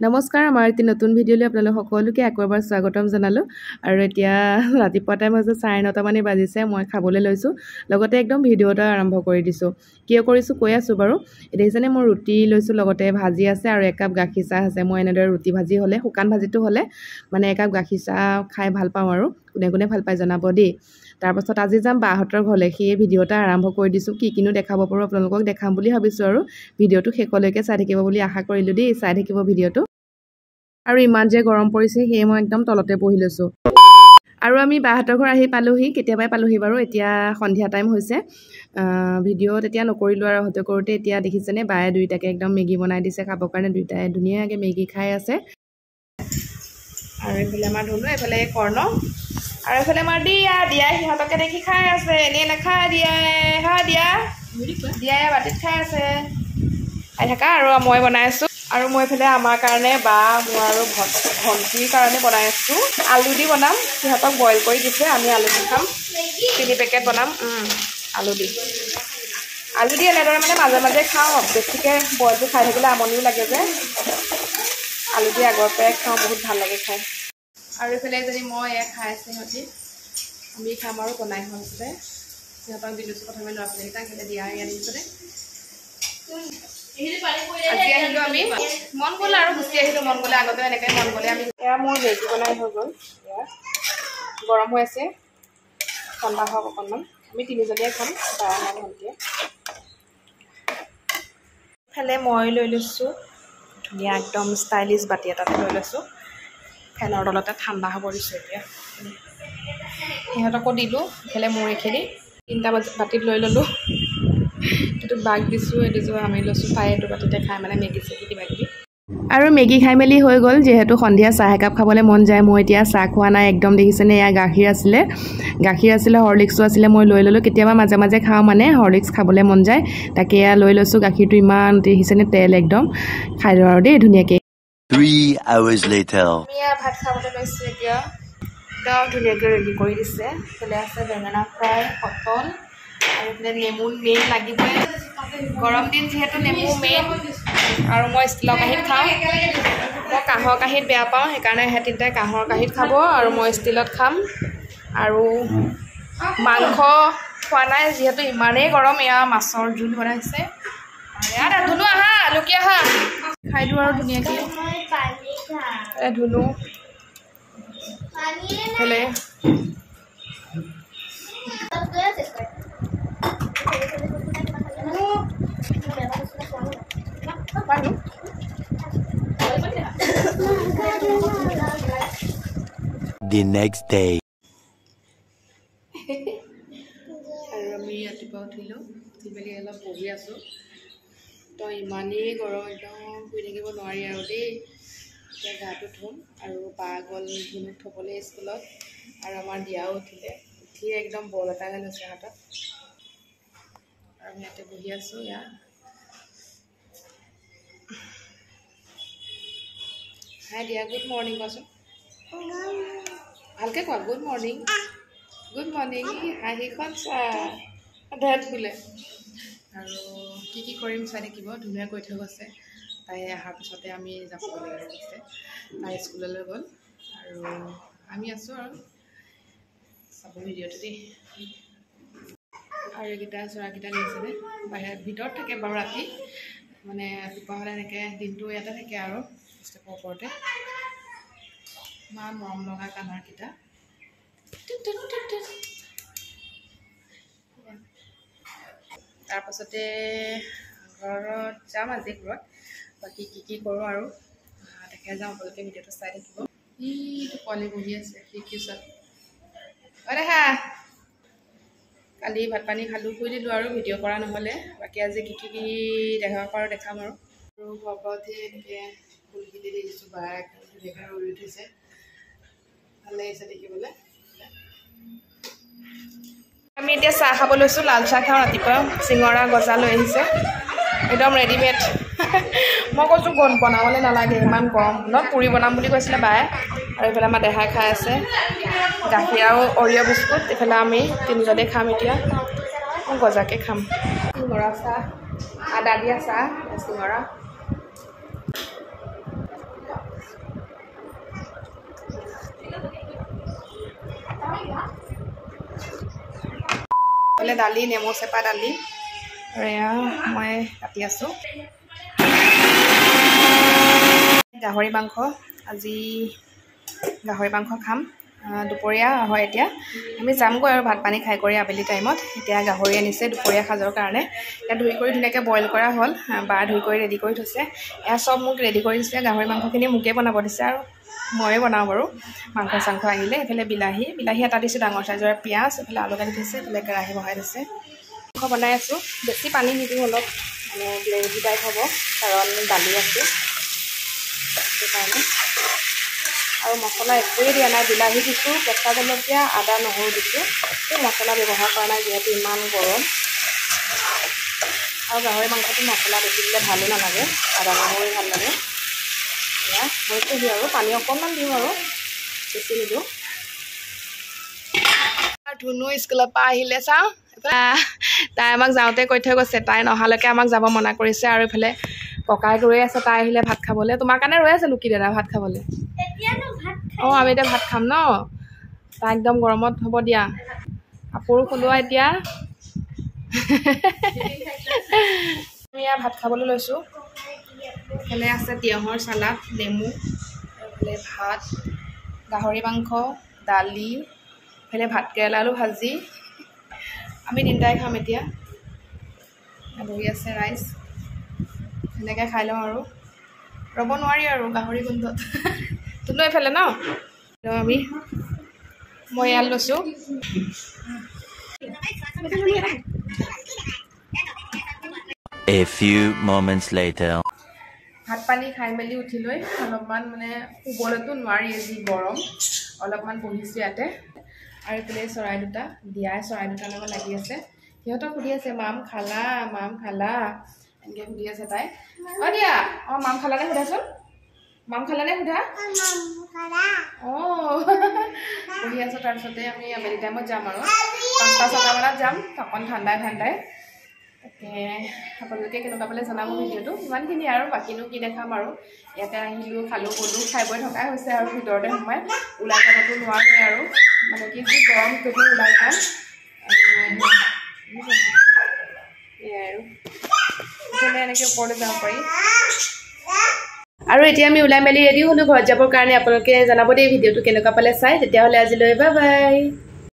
নমস্কাৰ, আমাৰ এটি নতুন ভিডিঅ'লৈ আপোনালোক সকলোকে আকৌ এবাৰ স্বাগতম জনালোঁ। আৰু এতিয়া ৰাতিপুৱা টাইম হৈছে 9:30 মানেই বাজিছে, মই খাবলৈ লৈছোঁ, লগতে একদম ভিডিঅ' এটা আৰম্ভ কৰি দিছোঁ। কিয় কৰিছোঁ কৈ আছোঁ বাৰু। দেখিছেনে মই ৰুটি লৈছোঁ, লগতে ভাজি আছে আৰু একাপ গাখীৰ চাহ আছে। মই এনেদৰে ৰুটি ভাজি হ'লে, শুকান ভাজিটো হ'লে মানে একাপ গাখীৰ চাহ খাই ভাল পাওঁ আৰু কোনে কোনে ভাল পায় জনাব দেই। তাৰপাছত আজি যাম বাহঁতৰ ঘৰলৈ, সেয়ে ভিডিঅ' এটা আৰম্ভ কৰি দিছোঁ। কি কিনো দেখাব পাৰোঁ আপোনালোকক দেখাম বুলি ভাবিছোঁ আৰু ভিডিঅ'টো শেষলৈকে চাই থাকিব বুলি আশা কৰিলোঁ দেই। চাই থাকিব ভিডিঅ'টো। আৰু ইমান যে গৰম পৰিছে, সেয়ে মই একদম তলতে বহি লৈছোঁ। আৰু আমি বাহঁতৰ ঘৰ আহি পালোহি, কেতিয়াবাই পালোহি বাৰু। এতিয়া সন্ধিয়া টাইম হৈছে, ভিডিঅ' তেতিয়া নকৰিলোঁ আৰু হয়তো কৰোঁতে। এতিয়া দেখিছেনে বায়ে দুইটাকে একদম মেগী বনাই দিছে খাবৰ কাৰণে, দুইটাই ধুনীয়াকৈ মেগী খাই আছে। আৰু এইফালে আমাৰ ধুনু, এইফালে কৰ্ণ, আৰু এইফালে আমাৰ দিয়া। দিয়াই সিহঁতকে দেখি খাই আছে, এনেই নাখায় দিয়াই। হয় দিয়া, দিয়াই বাতিত খাই আছে, খাই থাকা। আৰু মই বনাই আছোঁ। আৰু মই এইফালে আমাৰ কাৰণে, বা মোৰ আৰু ভণ্টিৰ কাৰণে বনাই আছোঁ। আলু দি বনাম, সিহঁতক বইল কৰি দিছে, আমি আলু দি খাম। 3 পেকেট বনাম আলু দি। আলু দি এনেদৰে মানে মাজে মাজে খাওঁ, বেছিকৈ বইলটো খাই থাকিলে আমনিও লাগে যে। আলু দি আগৰ পৰাই খাওঁ, বহুত ভাল লাগে খাই। আৰু এইফালে এজনী মই এয়া খাই আছে, সিহঁতি আমি খাম আৰু বনাই হৈছে। সিহঁতক দি লৈছোঁ প্ৰথমে ল'ৰা ছোৱালীকেইটাক, সিহঁতে দিয়া ইয়াত দিছে। আজি আহিলোঁ আমি, মন গ'ল আৰু গুচি আহিলোঁ, মন গ'লে আগতে এনেকৈ মন গ'লে আমি। এয়া মোৰ মেগী বনাই হৈ গ'ল, এয়া গৰম হৈ আছে, ঠাণ্ডা হওক অকণমান। আমি তিনিজনীয়ে খাম, বা আমাৰ ভণ্টিয়ে। ইফালে মই লৈ লৈছোঁ ধুনীয়া একদম ষ্টাইলিছ বাতি এটাতে লৈ লৈছোঁ, ফেনৰ তলতে ঠাণ্ডা হ'ব দিছোঁ এতিয়া। সিহঁতকো দিলোঁ, ইফালে মোৰ এইখিনি 3টা বাতিত লৈ ল'লোঁ। এইটো বাক দিছোঁ, এইটো আমি লৈছোঁ, তাই এইটো বাতিতে খাই মানে মেগী চেগী কিবা কিবি। আৰু মেগী খাই মেলি হৈ গ'ল। যিহেতু সন্ধিয়া চাহ একাপ খাবলৈ মন যায়, মই এতিয়া চাহ খোৱা নাই একদম। দেখিছেনে এয়া গাখীৰ আছিলে, গাখীৰ আছিলে, হৰলিক্সো আছিলে, মই লৈ ল'লোঁ। কেতিয়াবা মাজে মাজে খাওঁ, মানে হৰলিক্স খাবলৈ মন যায়, তাকে এয়া লৈ লৈছোঁ। গাখীৰটো ইমান দেখিছেনে তেল একদম, খাই দিওঁ আৰু দেই ধুনীয়াকৈ। 3 hours later. আমি ভাত খাবলৈ লৈছোঁ এতিয়া, একদম ধুনীয়াকৈ ৰেডি কৰি দিছে। এইফালে আছে বেঙেনা ফ্ৰাই, পটল, আৰু এইফালে নেমু মেইন লাগিবই, গৰম দিন যিহেতু নেমু মেইন। আৰু মই ষ্টীলৰ কাঁহীত খাওঁ, মই কাঁহৰ কাঁহীত বেয়া পাওঁ, সেইকাৰণে সেই তিনিটাই কাঁহৰ কাঁহীত খাব আৰু মই ষ্টীলত খাম। আৰু মাংস খোৱা নাই যিহেতু ইমানেই গৰম, এয়া মাছৰ জোল বনাইছে। ইয়াত ধুনু আহা, লুকি আহা, খাই দিওঁ আৰু ধুনীয়াকৈ। ধুনু এইফালে The next day. আৰু আমি ৰাতিপুৱা উঠিলোঁ, উঠি মেলি অলপ বহি আছোঁ। তো ইমানেই গৰম, একদম শুই থাকিব নোৱাৰি আৰু দেই। এতিয়া গাটো ধুম আৰু বা গ'ল ধুনুক থ'বলৈ স্কুলত। আৰু আমাৰ দিয়াও উঠিলে, উঠি একদম বল এটা লৈছে হাতত। আৰু আমি ইয়াতে বহি আছোঁ। ইয়াত হাই দিয়া, গুড মৰ্ণিং কোৱাচোন, ভালকৈ কোৱা, গুড মৰ্ণিং, গুড মৰ্ণিং। হাঁহিখন চা ধেত বোলে। আৰু কি কি কৰিম চাই থাকিব, ধুনীয়া কৰি থৈ গৈছে। তাই অহাৰ পিছতে আমি যাব লাগিব কৈছে, তাই স্কুললৈ গ'ল আৰু আমি আছোঁ আৰু চাব ভিডিঅ'টো দেই। আৰু এইকেইটা চৰাইকেইটা দেখিছেনে, বাহিৰত ভিতৰত থাকে বাৰু, ৰাতি মানে ৰাতিপুৱা হ'লে এনেকৈ দিনটো ইয়াতে থাকে আৰু ষ্টেপৰ ওপৰতে। ইমান মৰম লগা কালাৰকেইটা। তাৰপাছতে ঘৰত যাম আজি, ঘৰত বাকী কি কি কৰোঁ আৰু দেখাই যাওঁ, আপোনালোকে ভিডিঅ'টো চাই থাকিব। ইটো পোৱালি বহি আছে খিৰিকীৰ ওচৰত। অ দেখা, কালি ভাত পানী খালোঁ, শুই দিলোঁ আৰু ভিডিঅ' কৰা নহ'লে। বাকী আজি কি কি কি দেখাব পাৰোঁ দেখাম আৰু। আৰু ঘৰৰ পৰা উঠি এনেকৈ ফুলখিনি দি দিছোঁ, বা একদম ধুনীয়াকৈ ৰুই উঠিছে, ভাল লাগিছে দেখিবলৈ। আমি এতিয়া চাহ খাব লৈছোঁ, লাল চাহ খাওঁ ৰাতিপুৱা। চিঙৰা গজা লৈ আহিছে, একদম ৰেডিমেড। মই কৈছোঁ বনাবলৈ নালাগে, ইমান গৰম ন, পুৰি বনাম বুলি কৈছিলে বায়ে। আৰু এইফালে আমাৰ দেহাই খাই আছে গাখীৰ আৰু অৰিঅ' বিস্কুট। এইফালে আমি তিনিজনে খাম এতিয়া, মই গজাকে খাম। চিঙৰা চাহ, আদা দিয়া চাহ, চিঙৰা। এইফালে দালি, নেমু চেপা দালি। আৰু এয়া মই কাটি আছোঁ গাহৰি মাংস। আজি গাহৰি মাংস খাম, দুপৰীয়া হয় এতিয়া। আমি যামগৈ আৰু ভাত পানী খাই কৰি আবেলি টাইমত। এতিয়া গাহৰি আনিছে দুপৰীয়া সাজৰ কাৰণে। এতিয়া ধুই কৰি ধুনীয়াকৈ বইল কৰা হ'ল, বা ধুই কৰি ৰেডি কৰি থৈছে। এয়া চব মোক ৰেডি কৰি দিছে, গাহৰি মাংসখিনি মোকেই বনাব দিছে আৰু ময়ে বনাওঁ বাৰু মাংস চাংস আহিলে। এইফালে বিলাহী এটা দিছোঁ ডাঙৰ চাইজৰ, পিঁয়াজ, এইফালে আলু কাটি থৈছে, এইফালে কেৰাহী বহাই দিছে। মাংস বনাই আছোঁ, বেছি পানী নিদিওঁ, অলপ মানে গ্ৰেভি টাইপ হ'ব, কাৰণ দালি আছে সেইটো কাৰণে। আৰু মছলা একোৱেই দিয়া নাই, বিলাহী দিছোঁ, কেঁচা জলকীয়া, আদা, নহৰু দিছোঁ, একো মছলা ব্যৱহাৰ কৰা নাই যিহেতু ইমান গৰম। আৰু গাহৰি মাংসটো মছলা বেছি দিলে ভালো নালাগে, আদা নহৰুৱে ভাল লাগে। এয়া হৈছেহি আৰু, পানী অকণমান দিওঁ আৰু বেছি নিদিওঁ। ধুনু স্কুলৰ পৰা আহিলে, চাওঁ তাই আমাক যাওঁতে কৈ থৈ গৈছে, তাই নহালৈকে আমাক যাব মনা কৰিছে। আৰু এইফালে ককায়েক ৰৈ আছে, তাই আহিলে ভাত খাবলৈ। তোমাৰ কাৰণে ৰৈ আছে লুকি দাদা ভাত খাবলৈ। অঁ, আমি এতিয়া ভাত খাম ন, তাই একদম গৰমত হ'ব দিয়া। কাপোৰো খোলোৱা এতিয়া। আমি এয়া ভাত খাবলৈ লৈছোঁ। এইফালে আছে তিয়ঁহৰ চালাড, নেমু, এইফালে ভাত, গাহৰি মাংস, দালি, এইফালে ভাতকেৰেলা আলু ভাজি। আমি তিনিটাই খাম এতিয়া। বহি আছে ৰাইজ, সেনেকৈ খাই লওঁ আৰু, ৰ'ব নোৱাৰি আৰু গাহৰি গোন্ধত। তুনো এইফালে ন, আমি মই ইয়াত লৈছোঁ। A few moments later. ভাত পানী খাই মেলি উঠি লৈ অলপমান মানে শুবলৈতো নোৱাৰি, যি গৰম, অলপমান বহিছোঁ ইয়াতে। আৰু এইফালে চৰাই দুটা, দিয়াই চৰাই দুটাৰ লগত লাগি আছে। সিহঁতক সুধি আছে, মাম খালা, মাম খালা, এনেকৈ সুধি আছে তাই। অঁ দিয়া, অঁ মাম খালানে সোধাচোন, মাম খালানে সোধা। অঁ, বহি আছোঁ। তাৰপিছতে আমি আবেলি টাইমত যাম আৰু, 5টা 6টা মানত যাম, অকণ ঠাণ্ডাই ঠাণ্ডাই। তাকে আপোনালোকে কেনেকুৱা পালে জনাব ভিডিঅ'টো। ইমানখিনি আৰু, বাকীনো কি দেখাম আৰু। ইয়াতে আহিলোঁ, খালোঁ বলোঁ, খাই বৈ থকাই হৈছে আৰু, ভিতৰতে সোমাই ওলাই যাবতো নোৱাৰোৱে আৰু, মানে কি যি গৰম কিনো ওলাই যাম। এয়াই আৰু, এইফালে এনেকৈ ওপৰলৈ যাব পাৰি। আৰু এতিয়া আমি ওলাই মেলি ৰেডি হ'লোঁ ঘৰত যাবৰ কাৰণে। আপোনালোকে জনাব দেই ভিডিঅ'টো কেনেকুৱা পালে চাই। তেতিয়াহ'লে আজিলৈ বাই বাই।